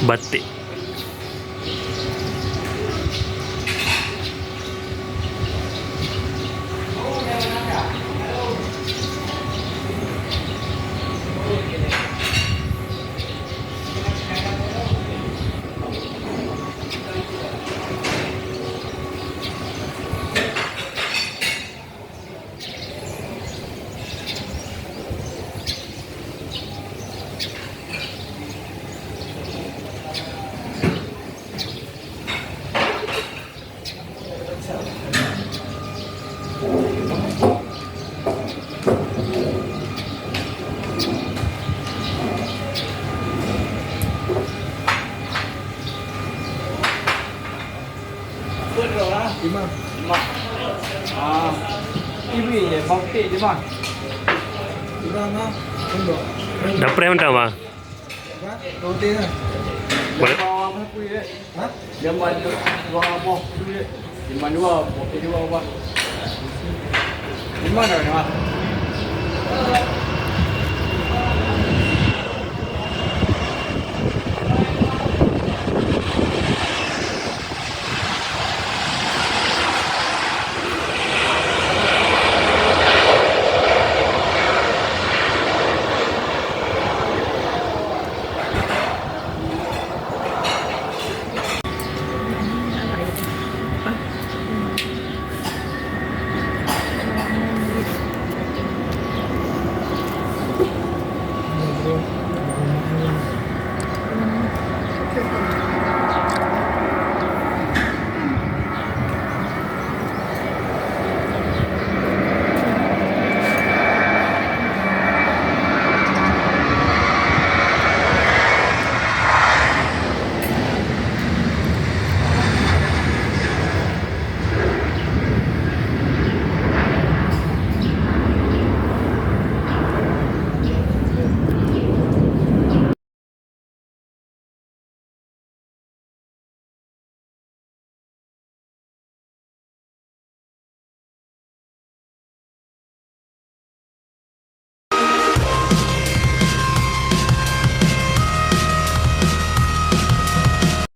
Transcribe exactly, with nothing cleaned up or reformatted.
batik. Lima. Lima. Ah. Ibi ya, bangkit je, Bang. Lima, Bang. Dah preh mantap, Bang. Roti lah. Boleh. Lima apa pun ya? Ha? Lima dua boh pun ya. Lima dua, kopi dua, Bang. Lima dah, Bang.